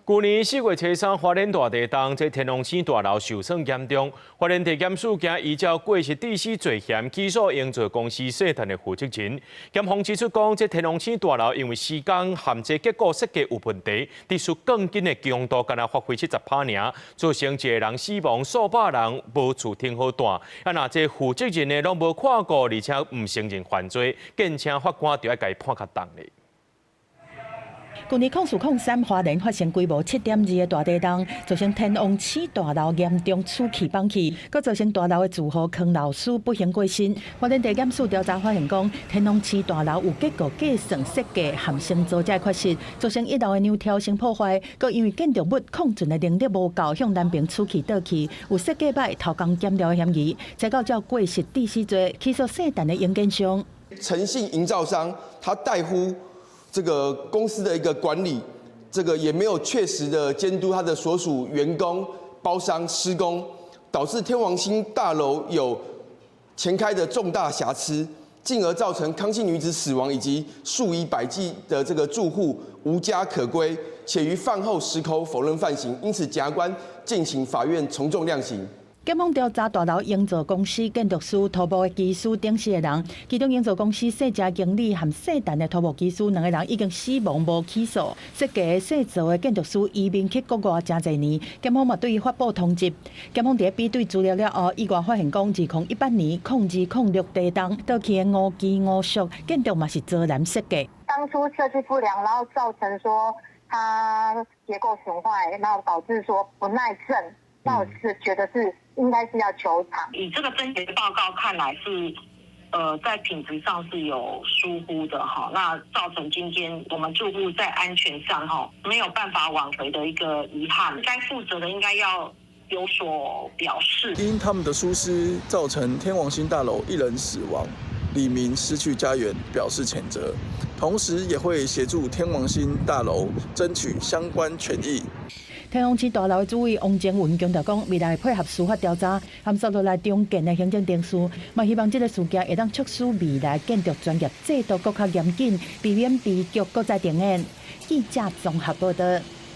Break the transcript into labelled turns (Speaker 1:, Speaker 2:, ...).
Speaker 1: 舊年4月初三，花蓮大地動，這天王星大樓受損嚴重。花蓮地檢署今依照過失致死罪嫌起訴營造公司世陳的負責人。檢方指出講，這天王星大樓因為施工和這結構設計有問題，致使鋼筋的強度干焦發揮70趴爾，造成一個人死亡，數百人無厝通好蹛。啊，若這負責人呢攏無看顧，而且毋承認犯罪，建請法官就愛共伊判較重咧。
Speaker 2: 舊年04/03，花蓮發生規模7.2的大地動，造成天王星大樓嚴重土氣崩去，閣造成大樓的住戶康老師不幸過身。花蓮地檢署調查發現講，天王星大樓有結構計算設計和承造者的缺失，造成一樓的梁柱先破壞，閣因為建築物抗震的能力無夠，向南爿土氣倒去，有設計䆀偷工減料的嫌疑。裁決照過失致死罪起訴姓陳的營建商。
Speaker 3: 陳姓營造商，他怠忽這個公司的一個管理，這個也沒有確實的監督他的所屬員工、包商施工，導致天王星大樓有前開的重大瑕疵，進而造成康姓女子死亡以及數以百計的這個住戶無家可歸，且於犯後矢口否認犯行，因此檢察官敬請法院從重量刑。
Speaker 2: 檢方調查大樓營造公司建築師、土木的技師等四個人，其中營造公司姓謝經理和姓陳的土木技師兩個人已經死亡無起訴。設計姓趙的建築師移民去國外誠濟年，檢方嘛對伊發布通緝。檢方佇比對資料了後，意外發現講，2018年02/06地動倒去的五期五宿建築嘛是遭難設計。
Speaker 4: 當初設計不良，然後造成說它結構損壞，然後導致說不耐震。那我是覺得是應該是要求償。
Speaker 5: 以這個偵結報告看來是，在品質上是有疏忽的哈，那造成今天我們住戶在安全上哈沒有辦法挽回的一個遺憾，該負責的應該要有所表示。
Speaker 6: 因他們的疏失造成天王星大樓一人死亡，里民失去家園，表示譴責，同時也會協助天王星大樓爭取相關權益。
Speaker 2: 天王星大樓的主委王正文強調講，未來會配合司法調查，和接落來重建的行政程序，嘛希望這個事件會當促使未來建築專業制度閣較嚴謹，避免悲劇閣再重演。記者綜合報道。